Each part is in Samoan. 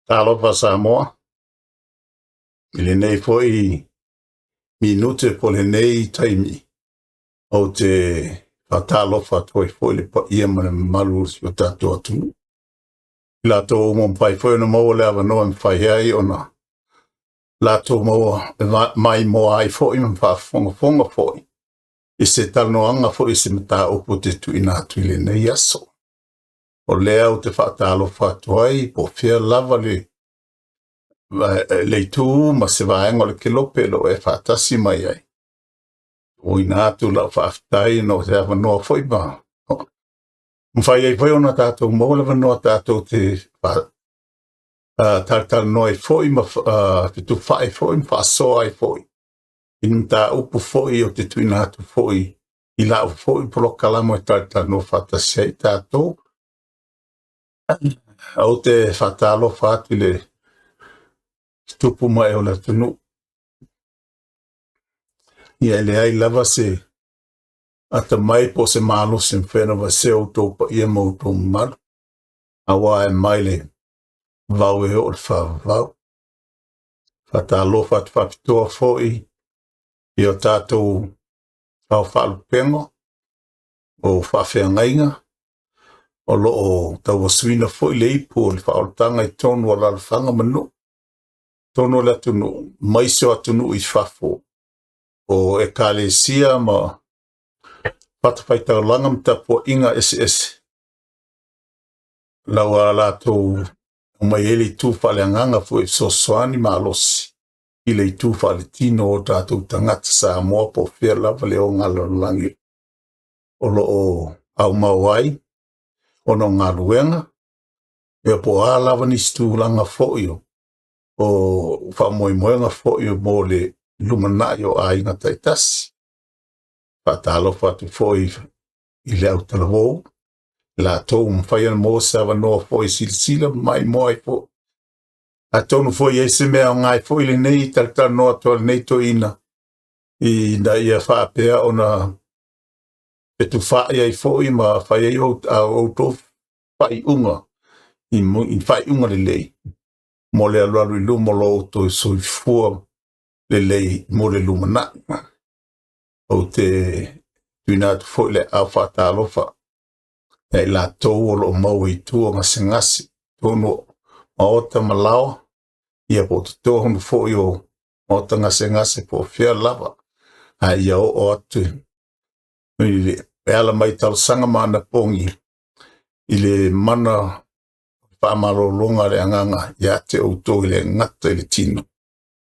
Talofa Samoa, i lenei foi minute po o lenei taimi, ou te faatalofa atu ai foi i le paia ma le mamalu o si o tatou atunuu. I latou uma mafai foi ona maua le avanoa e mafai ai ona latou maua maimoa ai foi ma faafogafoga foi i se talanoaga foi i se mataupu ou te tuuina atu i lenei aso. O lea ou te faatalofa atu ai po o fea lava le le itu ma se vaega o le kelope o lo o e faatasi mai ai. Uina atu lau faafetai ona o se avanoa foi ma mafai ai foi ona tatou maua le avanoa tatou te talatalanoa ai foi ma fetufaai foi ma faasoa ai foi i ni mataupu foi ou te tuuina atu foi i lau foi polokalama e talatalanoa faatasi ai tatou. Ou te faatalofa atu i le tupu mae o le atunuu. Ia e leai lava se atamai po o se malosi e mafai ona vasea outou paia ma outou mamalu, aua e mai le vau e oo i le faavavau. Faatalofa atu faapitoa foi i o tatou ao faalupega o faafeagaiga o lo o tauasuina foi le ipu o le faaolataga i totonu o alaalafaga ma nuu, totonu o le atunuu, ma isi o atunuu i fafo o ekalesia ma fatafaitaulaga ma tapuaiga eseese lau a latou aumai ai le itu faaleagaga foi e fesoasoani malosi i le itu faaletino o tatou tagata Samoa po o fea lava le oga lalolagi o lo o aumau ai ona o galuega, ia po o a lava nisi tulaga foi o faamoemoega foi mo le lumanai o aiga taitasi. Faatalofa atu foi i le autalavou, latou mafai ona maua se avanoa foi e silasila ma maimoa ai foi. Atonu foi e i ai se mea aoga ai foi lenei talatalanoa atu a lenei toeaina ina ia faapea ona fetufaai ai foi ma fai ai outou faaiuga i faaiuga lelei mo le alualu i luma o lo outou soifua lelei mo le lumanai. Ou te tuuina atu foi le aao faatalofa ia i latou o lo o maua i tua o gasegase, totonu o maota ma laoa, ia po o totonu foi o maota gasegase po o fea lava, ae ia oo atu e ala mai talosaga ma anapogi i le mana faamalologa a le agaga ia te outou e le gata i le tino,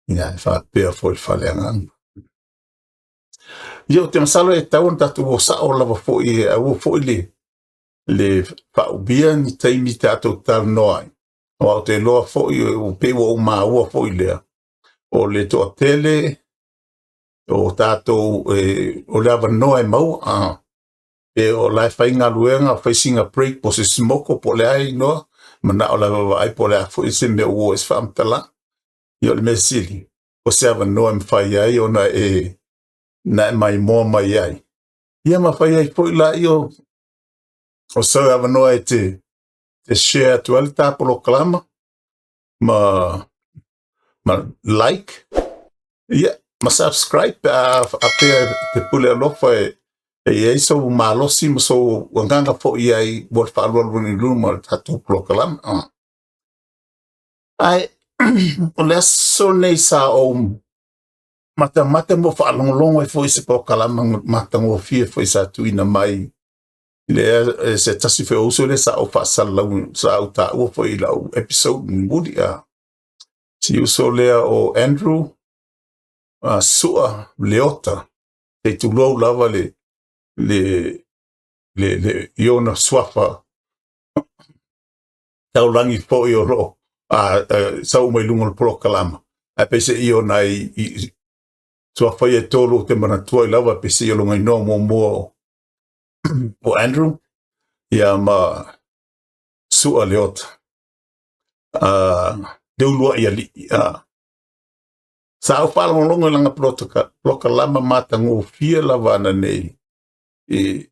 ia e faapea foi le faaleagaga. Ia, ou te masalo e tatau ona tatou o sao lava foi, e aua foi le faaumia ni taimi tatou talanoa ai. Aua ou te iloa foi, pei ua ou maua foi lea, o le toatele o tatou, o le avanoa e maua, pe o la e faigaluega, fai sina break po o se smoko po o le a inoa, manao lava e vaai po o le a foi se mea ua oo i ai se faamatalaga. Ia o le mea sili, o se avanoa e mafai ai ona e na e maimoa mai ai. Ia ma fai ai foi laia o sau avanoa e te share atu ai le ta polokalama ma like, ia, ma subscribe pe a faapea te pule alofa e i ai sou malosi ma sou agaga foi i ai mo le faalualuina i luma o le tatou polokalama. Ae o le aso nei sa ou matamata ma faalogologo ai foi i se polokalama matagofie foi sa tuuina mai i le se tasi foi o uso lea sa ou faasalalau, sa ou taua foi i lau episode mulimuli, a si uso lea o Andrew Sua Leota, se i tulou lava le le le, le i ona suafa taulagi foi o lo o sau mai luga o le polokalama, ae peiseai o nai suafa ia e tolu ou te manatua ai lava, peiseai o lona inoa muamua o Andrew, ia ma Sua Leota. le uluai alii. Sa ou faalogologo i lana polokalama matagofie lava ananei, ua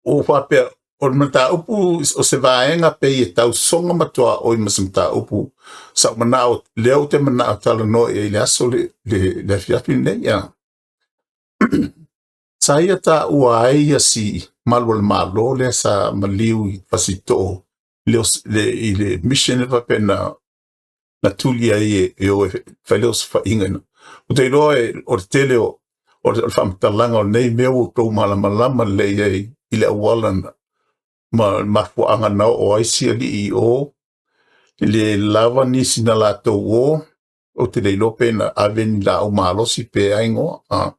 ou faapea, o le mataupu o se vaega pei e tausoga ma tuaoi ma se mataupu sa ou manao, lea ou te manao e talanoa i ai i le aso le afiafi lenei. Sa ia taua ai si malu o le Malo lea sa maliu i Fasitoo i le mission lea faapea na tuli ai e o e fai le osofaiga. Ou te iloa o le tele o le faamatalaga o lenei mea ua outou malamalama lelei ai i le auala ma le mafuaaga na oo ai si alii i o, e le lava nisi na latou o, ou te le iloa pe na ave ni laau malosi pe a igoa,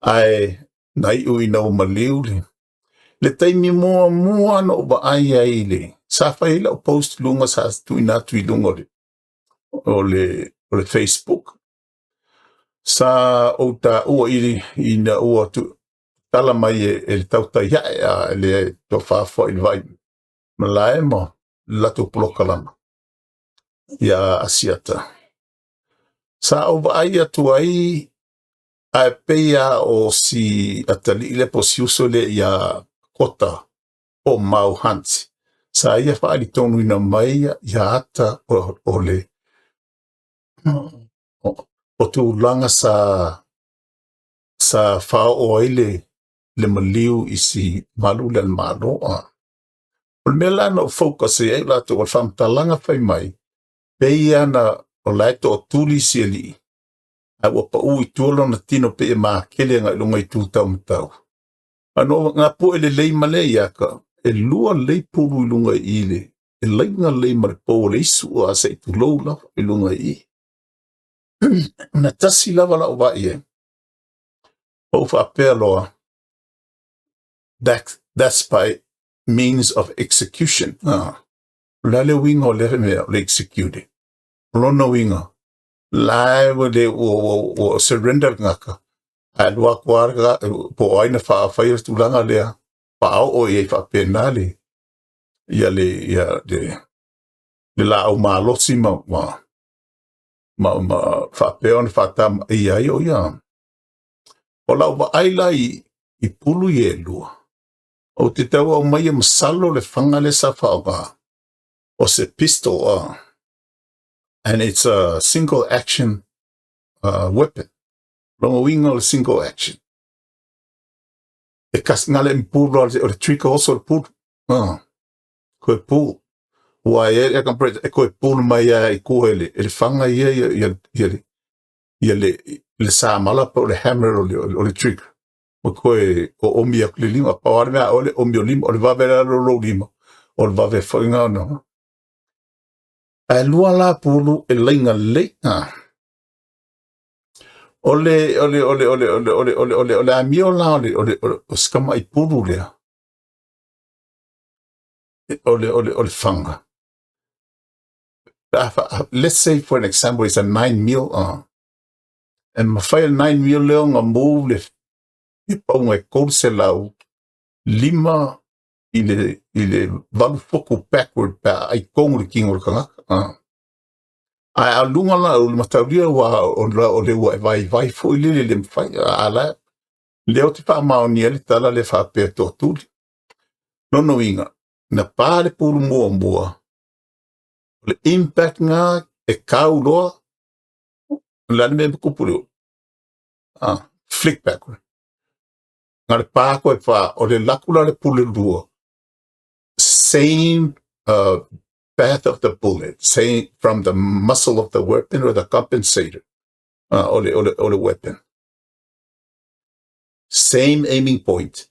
ae na iu ina ua maliu le taimi muamua na ou vaai ai i le, sa fai ai lau post i luga sa tuuina atu i luga o le Facebook. Sa ou taua ina ua tala mai e le tautai ae a le tofa foi i le vai malae ma le latou polokalama ia Asiata. Sa ou vaai atu ai ae pei lava o si atalii lea po o si uso lea ia Kota po o Mau Hunt. Sa ia faalitonuina mai ia ata o le o tulaga sa faaoo ai le maliu i si malu lea a le Malo. O le mea la na ou focus ai latou, o le faamatalaga fai mai, pei lava na o la e tootuli si alii, ae ua pau i tua lona tino pei e makele agai i luga i tu taumatau. Ae na ou napue lelei ma lea iata, e lua lelei pulu i luga i i le e laina lelei ma le pou o le isu a se i tulou lava i luga i i. Na tasi lava lau vaai i ai, ma ou faapea loa, that's by means of execution. O le a le uiga o lea mea o le execute? O lona uiga, la ua le ua surrender le tagata, ae alu atu lava po o ai na faafaia le tulaga lea, faaoo i ai faapena le ia le ia le le laau malosi ma faapea ona faatamaia ai o ia. O lau vaai la i pulu ia e lua, ou te tau aumaia masalo le faga lea sa faaaoga, o se pistol, and it's a single action weapon. Lona uiga o le single action, e kasi na le pulu o le trigger oso le pulu. Koe pull. Ua e e koe pull mai ia i kua e le faga ia ia ia le ia le le samala po o le hammer o le trigger. Ma koe o omi aku le lima. Pau lava le mea o le omi o lima, o le vave la lo lou lima, o le vave foi ngā ona. Ae lua la pulu e laina lelei. O le o le o le o le o le o le o le o le o le amio la o le o le o se tama'i pulu lea o le faga. Let's say for an example it's a 9 mil, e mafai e le 9 mil lea ona move le pauga e 305 i le 8 fotu backward pe a ai tonu le tino o le tagata. Ae a luga la o le mataulia ua o le ua e vaivai foi lele le mafai. A la lea ou te faamaonia le tala lea faapea toatuli. Lona uiga, na pa le pulu muamua, o le impact ngā e kau loa, o le a le mea e tupu le flick backward. Na le pa koe pa, o le laku la le pule lua, same path of the bullet, same from the muzzle of the weapon or the compensator, o le weapon. Same aiming point.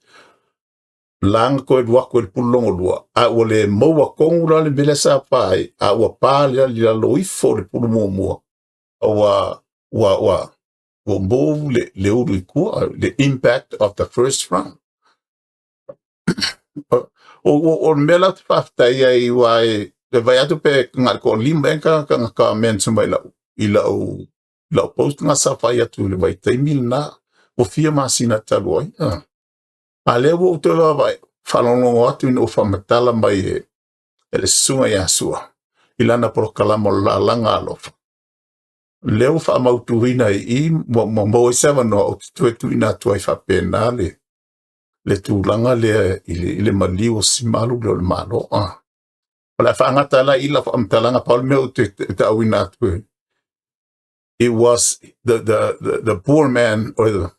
Langa koe luaku e le pulu longa lua, a ua le maua tonu la le mea lea sa pa ai, a ua pa le lalo ifo o le pulu muamua, ua move le ulu i tua, the impact of the first round. O le mea la ou te faafetai ai ua e le vai atu pe na le toalima e ka na comment mai lau i lau post nga sa fai atu i le vaitaimi lena ua fia masina talu ai. A lea ua ou toe vaavaai faalogologo atu ina ua faamatala mai e le susuga ia Sua. i lana polokalama o le lalaga alofa. Lea ua faamautuina i i, ua maua ai se avanoa ou te toe tuuina atu ai faapena le tulaga lea i le maliu o si malu lea o le Malo. O le a faagata la i lau faamatalaga, pau le mea ou te tauina atu, it was the poor man or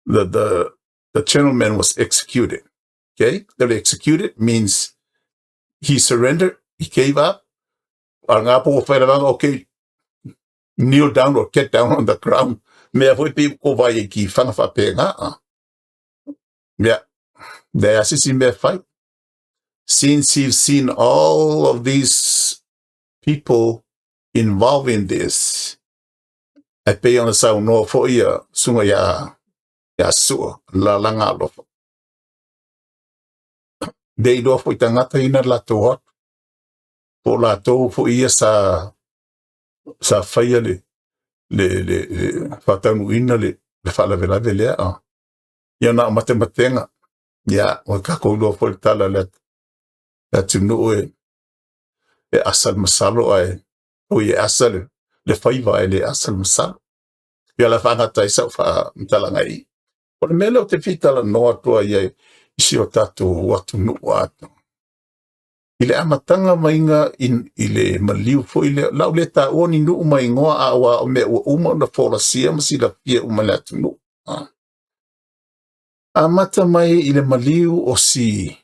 the gentleman was executed. Okay? The executed means he surrendered, he gave up. A ngā po whai okay, kneel down or get down on the ground. Mea foi pe ko vai e ki whanga whapenga. Yeah, there si mea whai. Since you've seen all of these people involved in this, e pei ona saunoa foi ia susuga ia Sua, lalaga alofa. Le iloa foi tagata ina latou atu. Po o latou foi ia sa faia le faataunuuina le faalavelave lea. Ia na o matematega. Ia, o tatou iloa foi le tala le atunuu e asa le masalo ae oi e asa le faiva e le asa le masalo. Ia la faagata ai sau faamatalaga i. O le mea lea ou te fia talanoa atu ai i si o tatou atunuu atoa. I le amataga maiga i le maliu foi lea, lau le taua ni nuu ma igoa a ua o mea ua uma ona folasia ma silafia uma le atunuu. Amata mai i le maliu o si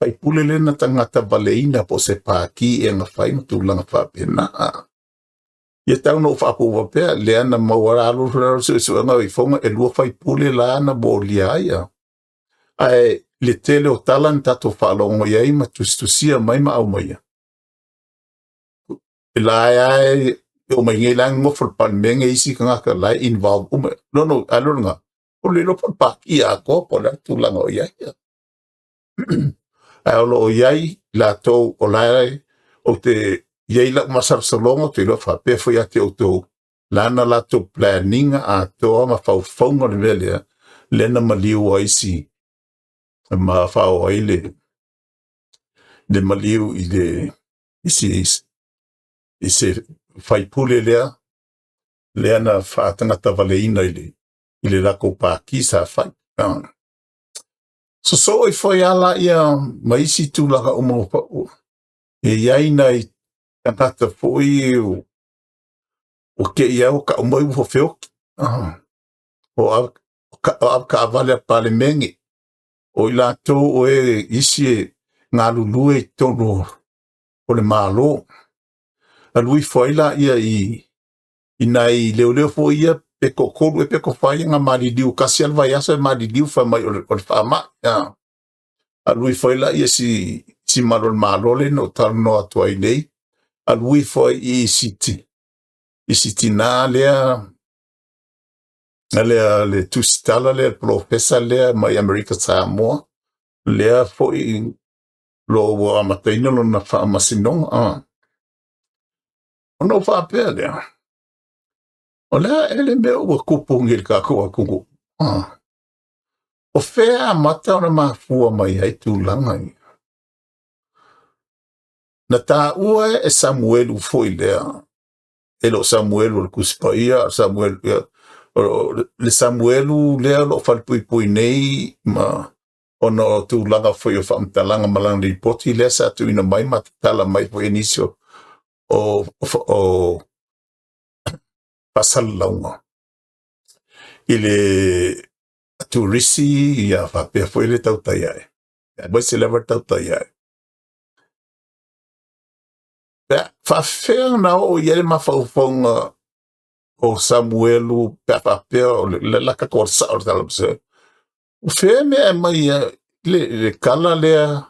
faipule lea na tagata valeina po o se paki e gafai ma tulaga faapena. Ia tau na ou faapuupuu pea, lea na maua alu suesuega o ifoga e 2 faipule la na molia ai. Ae le tele o tala na tatou faalogo i ai ma tusitusia mai ma aumaia. E la e o mai nei la ngofo le palemene isi tagata la e involve uma. No, a lo nga. O le iloa po o le paki atoa po o le a le tulaga o i ai. Ae o lo o i ai latou o la e ou te i ai lau masalosaloga ou te iloa faapea foi ia te outou lana latou planning atoa ma faufauga o le mea lea, lea na maliu ai si ma fao ai le maliu i le i se faipule lea na faatagata valeina i le latou paki sa fai. Sosoo ifo ai ala ia ma isi tulaga uma e i ai nai tagata foi o ke ia o ka umai ua feoki. O avekaavale a palemene. O i latou o e isi e galulue i totonu o le Malo. Alu ifo ai la ia i nai leoleo foi ia pe toatolu e pe toafa ia na maliliu kasi a le vaiaso e maliliu fai mai o le faamai. Alu ifo ai la ia si malu o le Malo le na ou talanoa atu ai nei. Alu ifo ai i si tinā lea lea le tusitala lea le polofesa lea mai Amerika Samoa lea foi lo ua amataina lona faamasinoga. Ona ou faapea lea, o le a e le mea ua tupu nei i le tatou atunuu. O fea amata ona mafua mai ai tulaga ia. Na taua e Samuelu foi lea, e le o Samuelu o le Tusi Paia, o Samuelu, ia, le Samuelu lea o lo o falepuipui nei ma ona o tulaga foi o faamatalaga ma lana lipoti lea sa tuuina mai ma tatala mai foi e nisi o faasalalauga i le turisi ia faapea foi le tautai ae. Aemaise lava le tautai ae. Pe faafefea na oo i ai le mafaufauga o Samuelu pe a faapea o le la tatou sao le tala se. O fea mea e mai le kala lea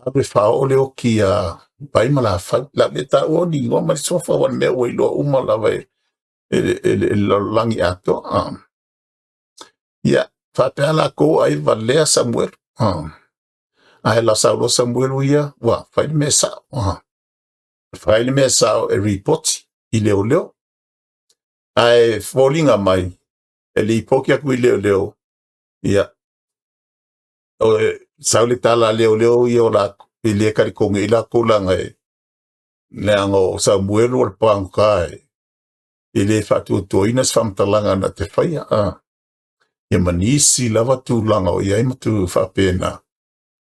alu e faaoo le oki a Vai ma Lafai. La le taua ni igoa ma le suafa o le mea ua iloa uma lava e le lalolagi atoa. Ia, faapea latou ai valea Samuelu. Ae la saulo Samuelu ia, ua fai le mea sao. Fai le mea sao e ripoti i leoleo. Ae foliga mai, e lipoti atu i leoleo, ia, o sau le tala a leoleo ia o la, e le talitonu i latou laga e Leaga o Samuelu o le pagota e le faatuatuaina se faamatalaga na te faia, a. Ia ma nisi lava tulaga o i ai ma tu faapena.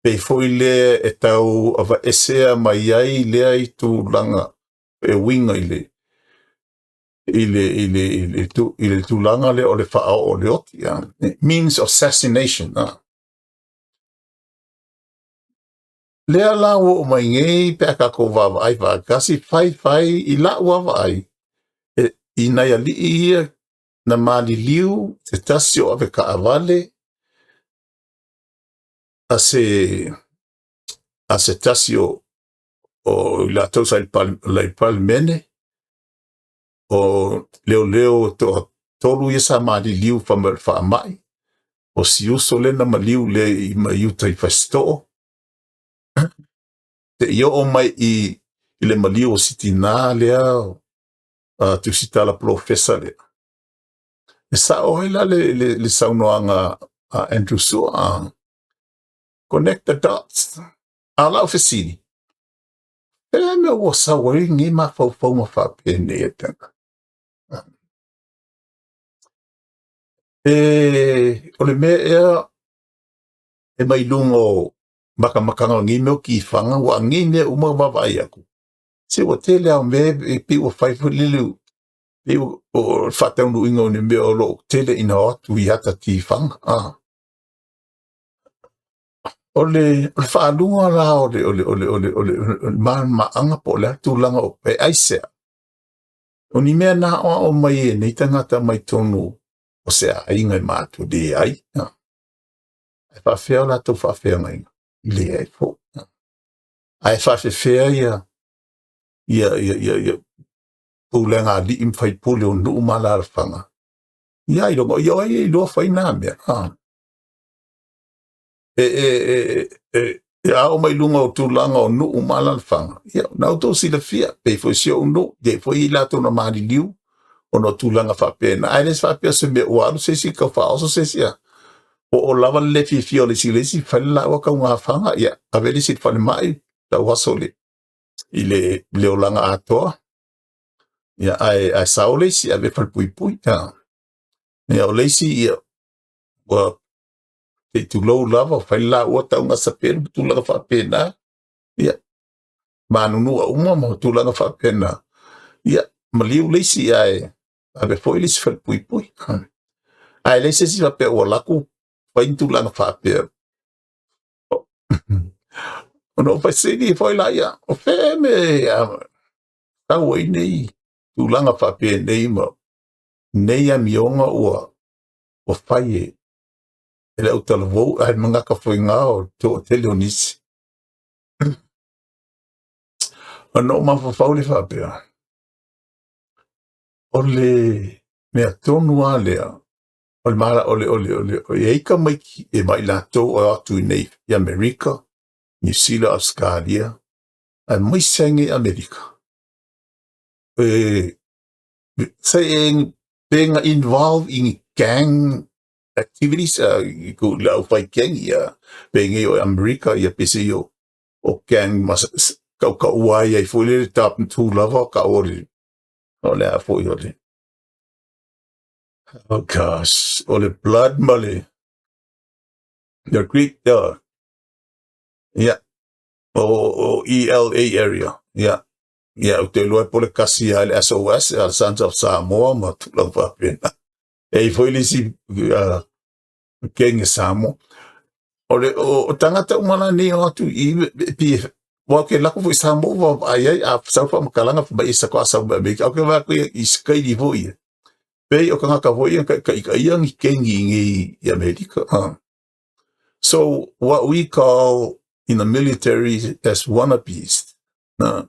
Pei foi lea e tau aveesea mai ai lea i tulaga e uiga i le i le i le i le, tu, i le tulaga lea o le faaoo o le oti, a. Means assassination, a. Lea la ua oo mai nei pe a tatou vaavaai faatasi, faifai i la'u vaavaai e, i nai alii ia na maliliu se tasi o avetaavale a se a se tasi o o i latou sa i le Palemene o leoleo e toatolu ia sa maliliu fai mai o le faamai, o si uso lea na maliu lea i mai uta i Fasitoo, seia oo mai i i le maliu o si tinā lea a Tusitala Polofesa lea. E sa'o ai la le, le, le saunoaga a Andrew Sua, a connect the dots. A o la'u fesili, pea mea ua sau ai lenei mafaufauga faapenei e tagata? E, o le mea ea e mai luga o makamakana o nei mea o tifaga, ua nei mea uma vaavaai atu, se ua tele lava o mea e pei ua fai foi lele, pei o le faataunuuina o ni mea o lo o tele ina o atu i ata tifaga. A. O le, o le faaluga la o le, o le, o le, o le, o le, o le malamalamaaga po o le a tulaga o e aisea. O ni mea na aoao mai e nei tagata mai totonu o se aiga e matulia ai. Ae faafefea o latou faafeagaiga? Leai foi. Ae faafefea ia ia ia ia, ia pulega alii ma faipule o nuu ma alaalafaga? Ia ailoga ia o ai e iloa fai nā mea. A. E, e, e, e, e a oo mai luga o tulaga o nuu ma alaalafaga, ia, na outou silafia, pei foi si ou nuu, e i ai foi i latou na maliliu ona o tulaga faapena. Ae le faapea o se mea ua alu se isi tau faaoso se isi, a. Po o lava le le fiafia o le isi i le isi, fai le laua taugafaga, ia, ave le isi i le falemai, tau aso i le, i le, le olaga atoa, ia, ae, ae sao le isi, ave i le falepuipui. A. Ia, o le isi, ia, ua se i tulou lava, fai le laua tauga sapelu ma tulaga faapena, ia, manunua uma ma tulaga faapena, ia, maliu le isi ae ave foi le isi falepuipui. Ae leai se isi faapea ua alu atu fai ni tulaga faapea. Ona ou fesili foi laia, o fea mea e sau ai nei tulaga faapenei ma nei amioga ua ua fai e e le autalavou ae manaka foi ngā o le toatele o nisi. Ona ou mafaufau lea faapea, o le mea tonu lava lea, o le mala, o le, o le, o le, o e i ai tamaiti e mai latou o atu i nei i Amerika, Niu Sila, Ausetalia, aemaise ai nei Amerika. E, se e pe na involve i ni gang activities, i ku le au fai gang ia, pe nei o Amerika ia pe se i o, o gang ma kaukaua ai ai foi le top tu lava ka o le o le a foi o le oh gosh o le blood ma le the Greek yeah o, o ELA area yeah yeah ou te iloa e pole kasi lava i le SOS le Sons of Samoa ma tulaga faapena. E i ai foi le isi uh, gang e Samoa. O le o, o tagata uma la nei o atu i pi wa ke lako foi Samoa wa ai ai a sau faamatalaga fai mai e sa ko sau mai Amerika. Au ke va ko i skaili foi ia. Pei o kangaka foi ia ka ka ia ni kengi i i Amerika. So what we call in the military as wannabes. Na,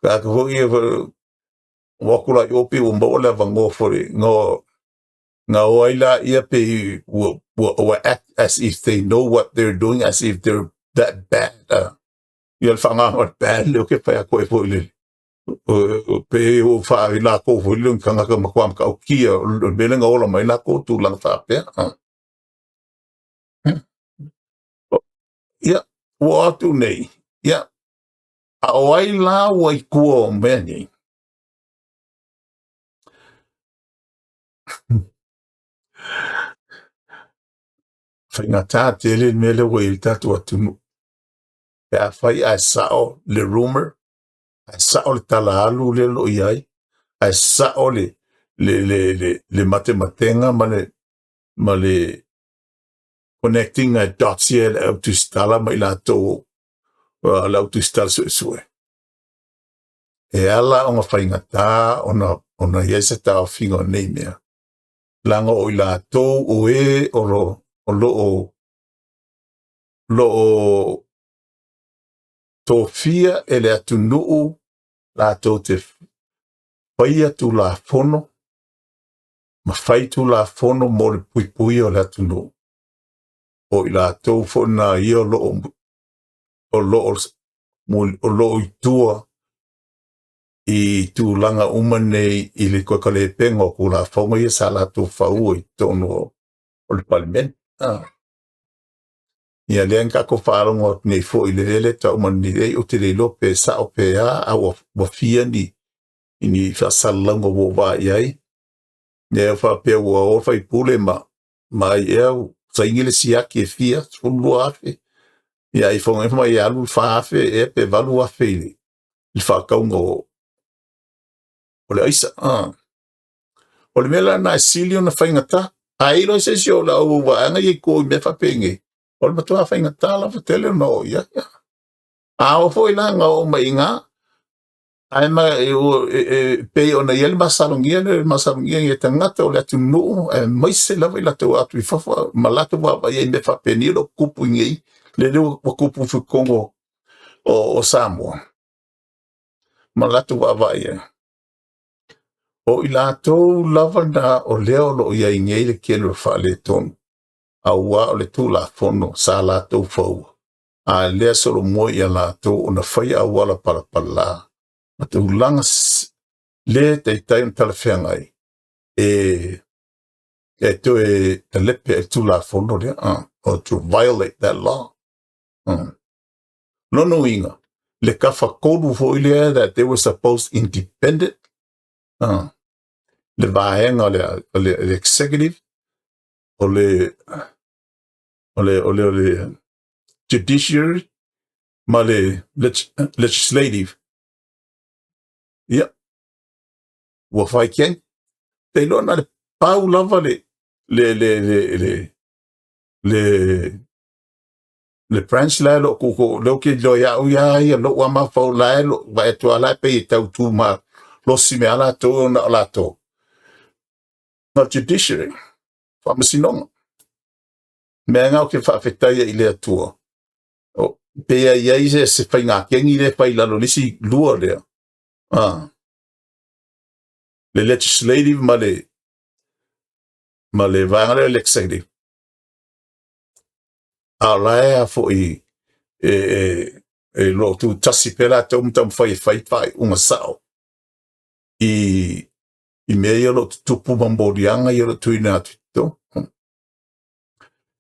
ka ka foi ia ua aku la i ope ua maua le avanoa foi no nga o ai la ia pe ua, ua, ua act as if they know what they're doing, as if they're that bad. Ia le faagaga o le bad lea o ke whai ako e foi le pe o wha i lākou foi le kangaka matua matautia o le mea lea na ola mai lākou tulaga faapea. Ia, ua atu nei, ia, A o ai la ua i tua o mea nei? Faigata tele le mea lea ua i ai le tatou atunuu. Pe afai ae sao le rumor, ae sao le tala alu lea o lo o i ai, ae sao le matematega ma le connecting a dots ia e le au tusitala ma i latou le au tusitala suesue. E ala ona faigata ona i ai se taofiga o nei mea, leaga o i latou o e o lo o tofia e le atunuu latou te faia Tulafono ma fai Tulafono mo le puipuia o le atunuu. O i latou foi na ia o lo o i tua i tulaga uma nei i le toe kalepega o Tulafono ia sa latou faua i totonu o le Palemene. Ia lea na tatou faalogo atu nei foi i le mea lea tau mai nei, ou te le iloa pe sao pe a, a ua fia ni faasalalauga ua ou vaai i ai. Lea faapea ua o le faipule ma ai ea saini le siaki e fia, 12,000. Ia ai fai mai e alu le 4,000 ea pe 8,000 i le faatauga o le aisa. O le mea la lena e sili ona faigata. A iloa se isi o le au vaega ia i tua i mea faapenei, o le matua faigata lava tele ona oo i ai. A oo foi la na oo mai i ina, ae ma e pei ona i ai le masalogia le masalogia i tagata o le atunuu, aemaise lava i latou atu i fafo ma latou vaavaai i mea faapenei o lo o tupu i nei, lele ua tupu i totonu o Samoa, ma latou vaavaai ai. O i latou lava na o lea o lo o i ai nei le tele o faaletonu, auā o le Tulafono sa latou faua, a lea solomua ia latou ona fai auala palapala ma tulaga le taitai ona talafeagai e toe talepe ai le Tulafono lea, or to violate that law. Lona uiga, le tafatolu foi lea that they were supposed independent, le vaega o le executive, o le judiciary ma le legislative. Ia, ua fai keng. Te iloa na le pau lava le branch la lo ku ko lo ke lo ya u ya ia lo wa ma fau la lo va e tua la pe i tau tu ma lo si me ala to na la to. Na judiciary, faamasinoga. Mea ngau ke faafetaia i le Atua. O, pe ia i ai se faiga kengi le fai lalo lisi lua lea. Le legislative ma le vaega lea le executive. A o la e a foi e lo tu tasi pe latou ma taumafai e fai faaiuga sao i mea ia o lo o tutupu ma moliaga ia o lo o tuuina atu i totonu.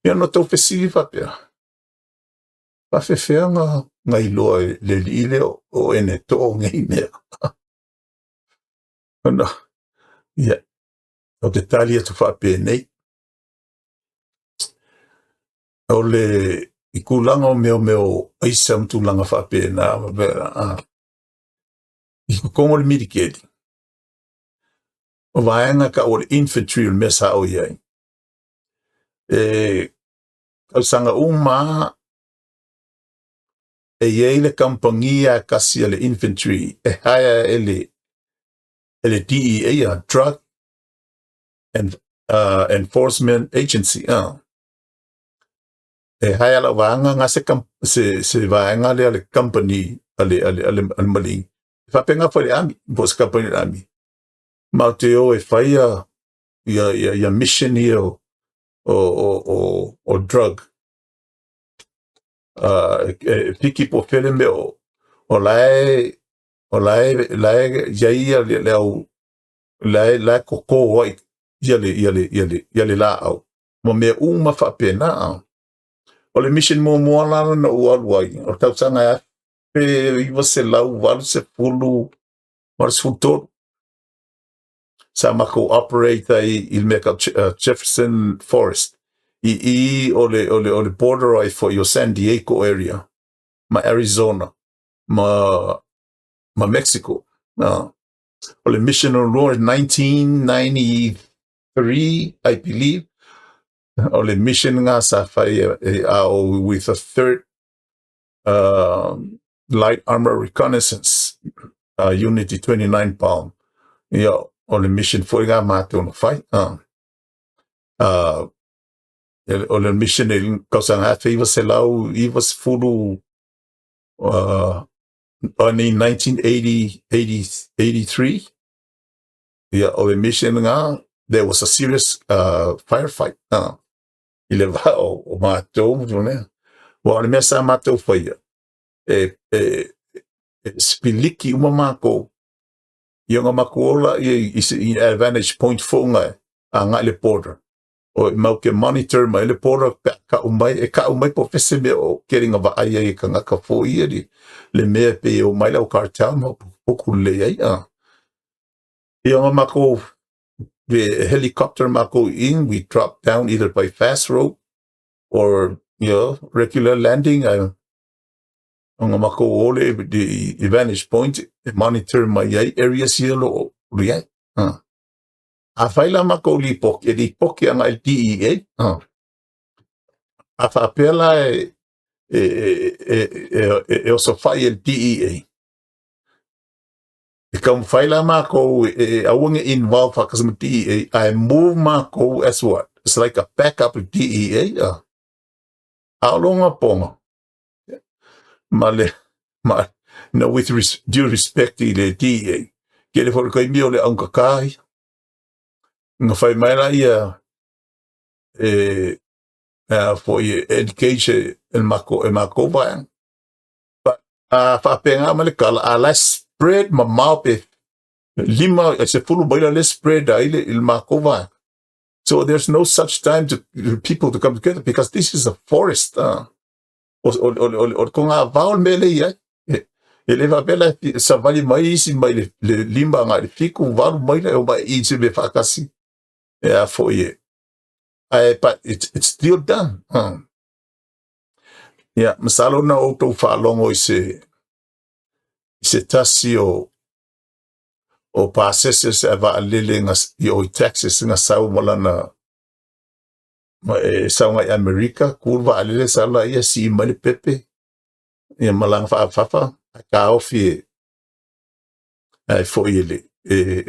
Ia na tou fesili faapea, faafefea na iloa e le alii lea o ene too nei mea? Ona, ia, o te tali atu faapenei. O le i tulaga o mea o aisa ma tulaga faapena, i totonu o le militeli, o vaega tau o le infantry o le mea sa o i ai. E tausaga uma e i ai le kamupani a kasi a le infantry e hire e le DEA, Drug and Enforcement Agency. E hire lau vaega nga se vaega lea le company a le Maligi. E faapena foi le army, po o se company le army. Ma o te o e faia ia mission ia o drug. E piki po fele mea o la e iai ia le au la e koko ai ia le laau ma mea uma faapena. O le mission muamua la na ou alu ai, o le tausaga e 1983. Sa makou operate ai i le mea tau Jefferson Forest i i o le o le o le border ai foi o San Diego area ma Arizona ma ma Mexico. O le mission o lua 1993, I believe. O le mission nga sa fai e a o with the third light armor reconnaissance unit i 29 Palm. Ia, o le mission foi nga matou na fai. O le mission i tausaga 1990, in 1980, 83. Ia, o le mission nga, there was a serious firefight i le va o matou ma tulaga. Aua o le mea sa matou faia, e sipiliki uma matou, ia ona matou o laia i advantage point foi nga agai i le border. O e mau ke monitor mai le border pe a kau mai, e kau mai po o fea se mea o kele na vaai ai e tagata foi ia le mea pei e omai le au cartel ma potu lelei ai. Ia ona matou helicopter matou in, we drop down either by fast rope or regular landing. Ona matou o lea i vantage point e monitor mai ai areas ia o lo o i ai. A fai la matou lipoti, e lipoti agai i le DEA. A faapea la e osofai e le DEA, e taumafai la makou e aua ne i involve faatasi ma DEA, ae move makou as what? It's like a backup i le DEA. A o lona poga, ma le, ma, no, with due respect i le DEA, tele foi le taimi o le augata ia. Na fai mai la ia e a foi e engage e makou e makou vaega. But a faapena mai le tala, a la e spread mamao pe 5 e 10 maila le spread ai le i le makou vaega. So there's no such time to people to come together because this is a forest. O, o, o, o, o le kogavao le mea lea e i ai. E le faapea la e savali mai isi mai le, le 5 agai i le 7, 8 maila e omai i se mea faatasi. E a foi e. Ae, but it's still done. Ia, masalo na outou faalogo i se tasi o pasese se vaalele i o i Texas na sau ma lana ma e sau ngai Amerika, ku le vaalele sau laia sii mai le pepe ia ma lana faafafa ae taofi e ae foi e le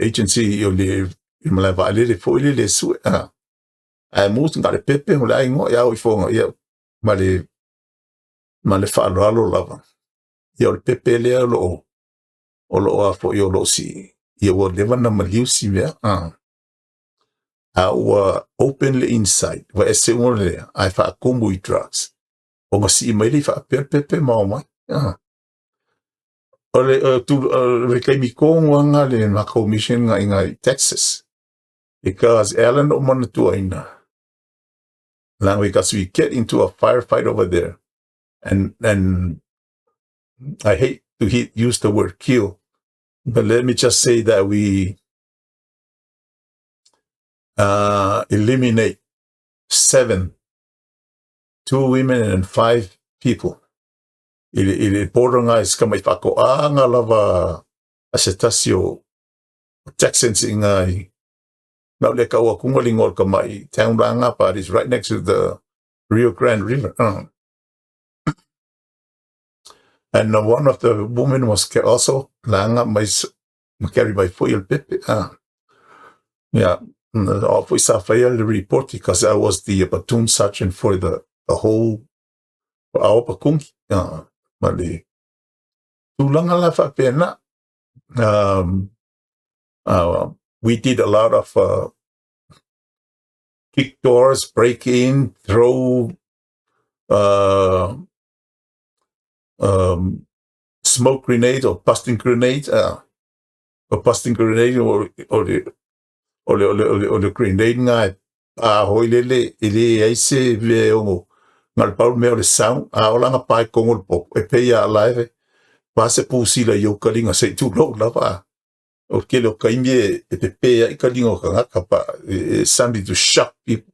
agency o le malae vaalele foi lele e sue ae mu na le pepe o le aiga ia o ifoga ia ma le faaaloalo lava. Ia o le pepe lea o lo o a foi o lo o sii ia ua leva na maliu si mea a ua open le inside ua ese uma lea ae faatumu i drugs ona sii mai le faapea le pepe ma omai. O le le taimi tonu lava le matou mission nga i ngai Texas because e ala na ou manatuaina leaga because we get into a firefight over there and I hate to use the word kill, but let me just say that we eliminate seven, two women and five people. I le border ngai se tamai faatoaga lava a se tasi o Texans i ngai. Na o le tau atuga le igoa o le tamai town langa, but it's right next to the Rio Grande River. And one of the women was also langa mai ma carry mai foi o le pepe. Yeah. O foi sa faia le report because I was the platoon sergeant for the whole our platoon. Ma le tulaga la faapena. We did a lot of kick doors, break in, throw smoke grenade or busting grenade, or busting grenade o le grenade nga e a hoi lele e le ai se mea e ono na le pau mea o le sound a o langa pae kongo le popo e pei a live. Va se pusila i ou kaliga se i tulou lava. O le tele o taimi e pepē ai kaliga o tagata pa it's something to shock people.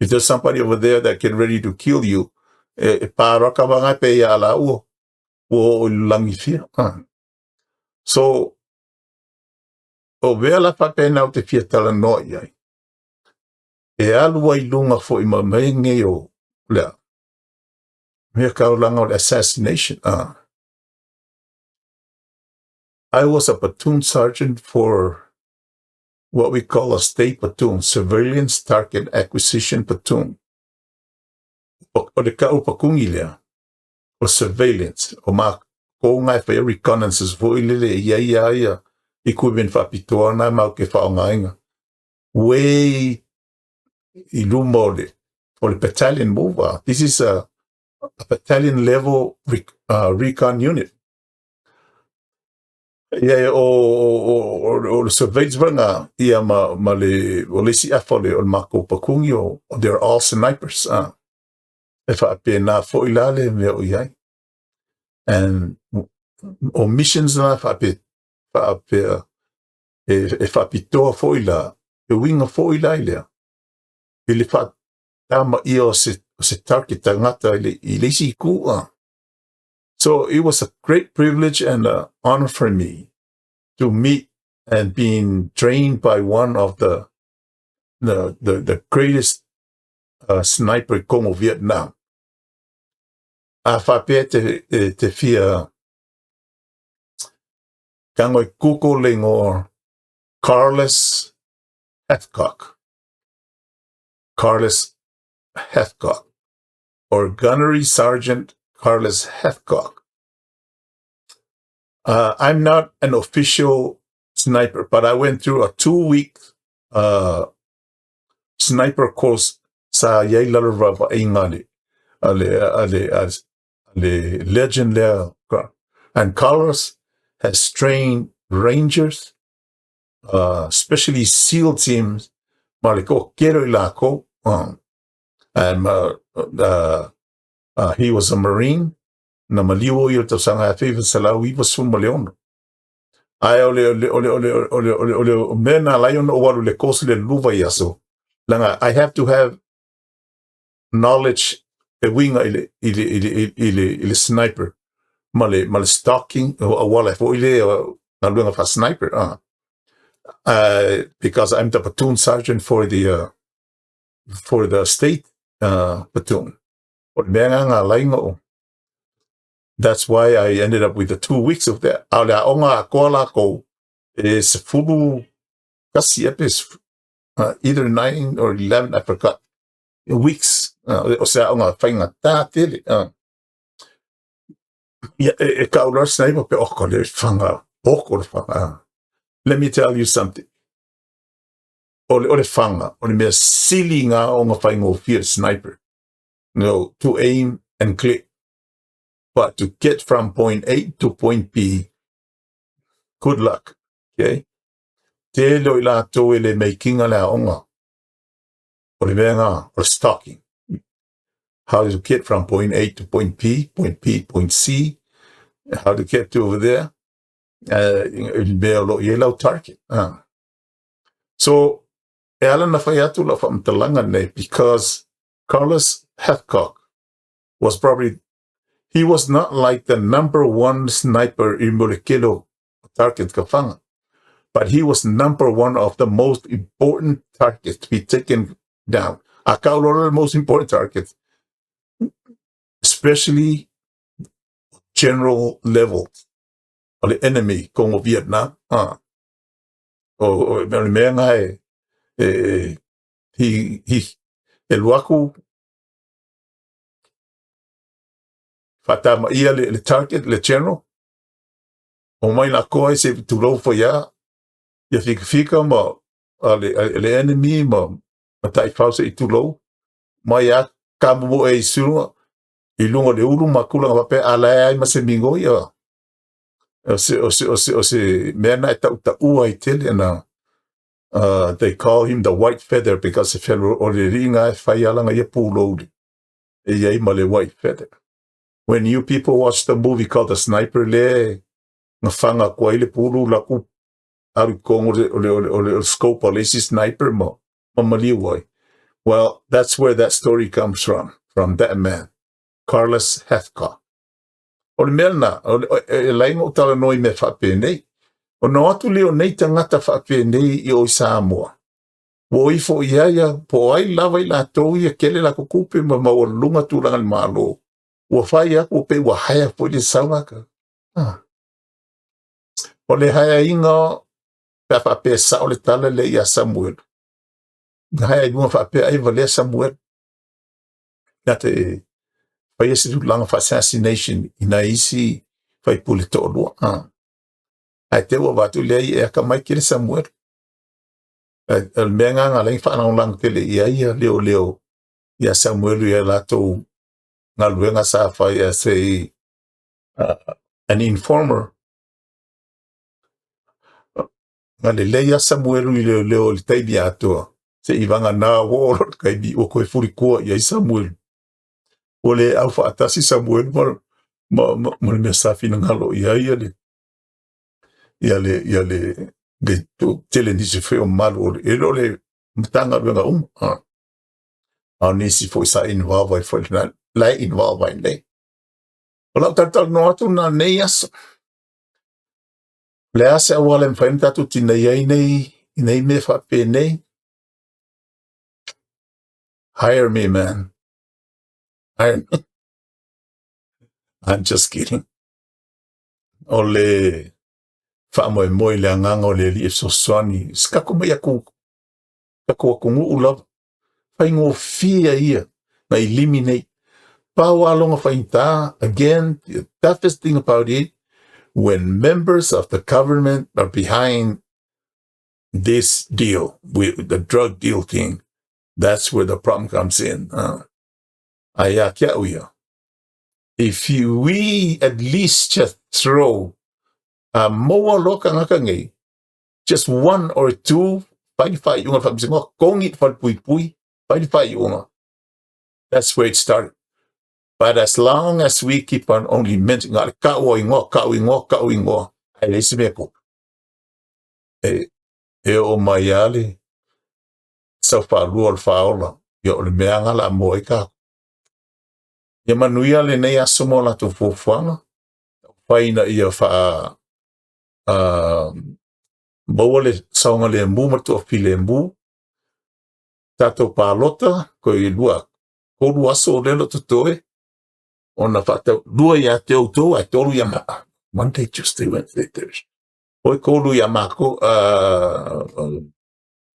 If there's somebody over there that get ready to kill you, e pa loa tama na e pei a la ua oo i le lagi fia. So, o mea la faapena ou te fia talanoa i ai, e alu ai i luga foi ma mea nei o lea, mea kaulana o le assassination. I was a platoon sergeant for what we call a state platoon, Surveillance Target Acquisition Platoon. O le ka'u pakuni lea, o surveillance, o makou na e faia reconnaissance foi lele e i ai lava ia equipment faapitoa na matou te faaaogaina. Way i luma o le battalion move. This is a battalion level recon unit. Ia o le surveillance lena ia ma le o le isi afa o le makou pakuni o they're all snipers. E faapena foi la le mea o i ai. And o missions na faapea e faapitoa foi la, e uiga foi la i lea, i le faatamaia o se target tagata i le isi itu. So it was a great privilege and an honor for me to meet and being trained by one of the greatest sniper i Vietnam. A faapea te fia tago i Google le igoa Carlos Hathcock. Carlos Hathcock or Gunnery Sergeant Carlos Hathcock. I'm not an official sniper, but I went through a 2-week sniper course sa i ai lalo vaavaaiga a le legend lea. And Carlos has trained Rangers, especially SEAL teams, ma le toatele o i lakou. And he was a Marine, na maliu o ia i le tausaga 1996. Ae o le mea na ala ai ona ou alu i le course le 2 vaiaso, leaga I have to have knowledge e uiga i le sniper ma le stalking o auala e foi lea galuega faa-sniper because I'm the platoon sergeant for the state platoon. O le mea na ala ai ona o. That's why I ended up with the 2 weeks of that. A o le aoga atoa lakou e 11 ea pe either 9 or 11, I forgot, weeks. O se aoga faigata tele. Ia, e kau loa sniper pe oko le faga, oko le faga. Let me tell you something. O le faga, o le mea sili ngā o ngā whaingōfie sniper. No, to aim and click. But to get from point A to point B, good luck. Okay? Tele o i latou e le make-ina le aoga. O le mea ngā, o le stalking. How to get from point A to point P, point P, point C, how to get to over there. I le mea o lo o i ai lau target. So, e ala na fai atu lau faamatalaga nei because Carlos Hathcock was probably, he was not like the number one sniper i mo le tele o target ka faga, but he was number one of the most important targets to be taken down. A kau loa the most important targets, especially general level o le enemy kongo Vietnam. O le mea nga e he e alu atu faatamaia le target, le general, omai lakou ai se i tulou foi a ia fikafika ma a le enemy ma taifau se i tulou mai a kamumu e i suluga i luga o le ulu ma tulaga faapea a lae ai ma se migoi o se mea na e tautaua ai tele na. They call him the white feather because e felo o le alii na e fai ala ia pulou e i ai ma le white feather. When you people watch the movie called The Sniper lea e gafaga atu ai le pulu la ku alu i totonu o le, o le, o le, o le scope a le isi sniper ma, ma maliu ai. Well, that's where that story comes from, from that man, Carlos Hathcock. O le mea lena, e ala ai ona ou talanoa i mea faapenei. Ona o atu lea o nei tagata faapenei i o i Samoa, ua o ifo i ai au, po o ai lava i latou ia kele latou tupe ma maualuluga tulaga i le Malo, ua fai atu ua pei ua hire foi le sau latou. Ah. O le haeaiga pe a faapea e sao le tala lea ia Samuelu, na haea i luga faapea ai valea Samuelu. Na te faia se tulaga fa-assassination i nai isi faipule toalua. Ah. Ae te ua avatu lea e akamai tele Samuelu. O le mea lena na ala ai ona faalagolago tele i ai ia leoleo ia Samuelu i a latou galuega sa fai as a an informer. Na lelei lava Samuelu i leoleo i le taimi atoa, seia vagana ua oo loa le taimi ua toe fulitua i ai Samuelu. Ua le aufaatasi Samuelu ma, ma, ma, ma le mea sa finagalo i ai ia le, ia le, ia le, le tele nisi foi o mamalu o le, e le o le Matagaluega uma, a o nisi foi sa involve ai foi la, la e involve ai nei. O lau talatalanoa atu lena nei aso. O le a se auala e mafai ona tatou tineia ai nei, nei mea faapenei? Hire me, man. Hire me. I'm just kidding. O le faamoemoe i le agaga o le Alii e fesoasoani, se tatou mai aku, tatou atunuu lava, faigofie ia na ilimi nei. Pau lava lona faigata, again, the toughest thing about it, when members of the government are behind this deal, with the drug deal thing, that's where the problem comes in. Ae ia te au ia, if you, we at least just throw a maua loa tagata nei, just one or two, fai le faaiuga o le faamasinoga, togi le falepuipui, fai le faaiuga. That's where it started. But as long as we keep on only mentioning, na o le kau o ingoa, kau ingoa, kau ingoa, ae leai se mea tupu. E, e oo mai lava le sau faalua o le faaola, ia o le mea lena o le a maua ai tatou. Ia manuia lenei aso mo latou fuafuaga, fai ina ia faa maua le saogalemu ma le toafilemu, tatou palota, toe lua, tolu aso o lea o lo o totoe, ona faatau, lua ia te outou ae tolu ia ma, Monday, Tuesday, Wednesday, Thursday. Oi tolu ia mākou,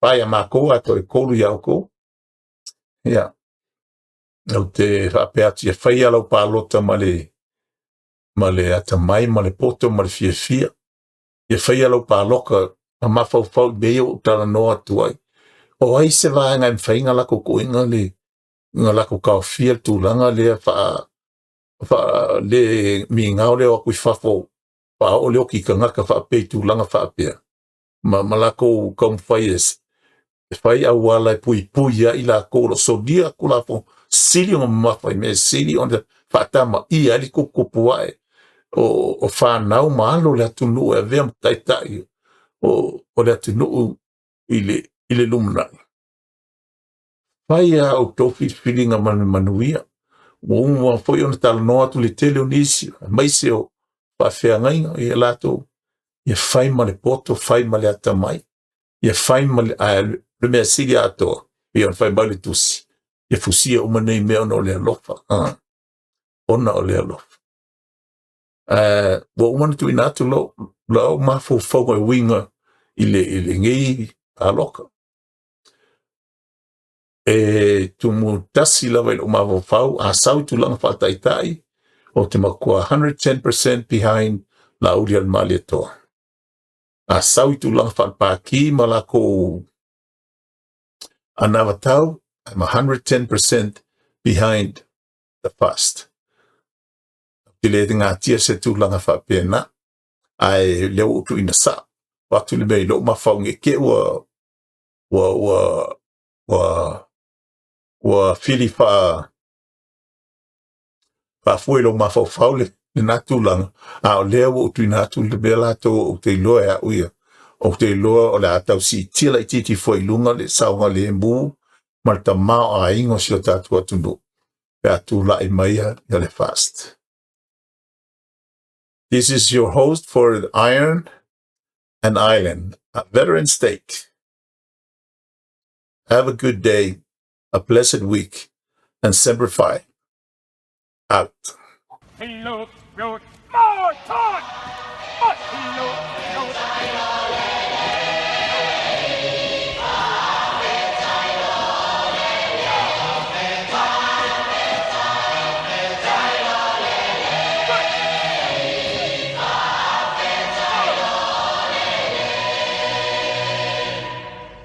fa ia mākou ae toe tolu ia outou. Ia, ou te faapea atu ia faia lau palota ma le, ma le atamai ma le poto ma le fiafia. Ia faia lau paloka ma mafaufau i mea ia ua ou talanoa atu ai. O ai se vaega e mafai ona latou tuuina le, ona latou taofia le tulaga lea faa, faa le migao le o atu i fafo faaoo le oti i tagata faapea i tulaga faapea. Ma, ma latou taumafai e, e fai auala e puipui ai i latou o lo o solia Tulafono sili ona mamafa i mea sili ona faatamaia ai le tuputupu ae o, o fanau ma alo o le atunuu e avea ma taitai o, o le atunuu i le, i le lumanai. Fai a outou filifiliga ma le manuia. Ua uma foi ona talanoa atu le tele o nisi, aemaise o faafeagaiga ia latou, ia fai ma le poto, fai ma le atamai, ia fai ma le, ae le mea sili atoa, ia ona fai mai le tusi, ia fusia uma nei mea ona o le alofa, ona o le alofa. Ua uma ona tuuina atu lou, lau mafaufauga e uiga i le, i lenei paloka. E tumu tasi lava i lou mafaufau, a sau i tulaga faataitai, ou te matua 110% behind Laaulialemalietoa. A sau i tulaga faalepāti ma latou anavatau, I'm 110% behind the FAST. Ou te le gatia se tulaga faapena, ae lea ua ou tuuina sao atu le mea i lou mafaufau ne i te i ua ua ua ua ua fili faa Faafoi i lou mafaufau lena tulaga, a o lea ua ou tuuina atu le mea latou ou te iloa e au ia. Ou te iloa o le a tau siitia laitiiti foi i luga le saogalemu ma le tamaoaiga o si o tatou atunuu pe a tulai mai ia le FAST. This is your host for the Iron and Island, a veteran steak. Have a good day, a blessed week, and Semper Fi. Out. He looked, wrote, more talk!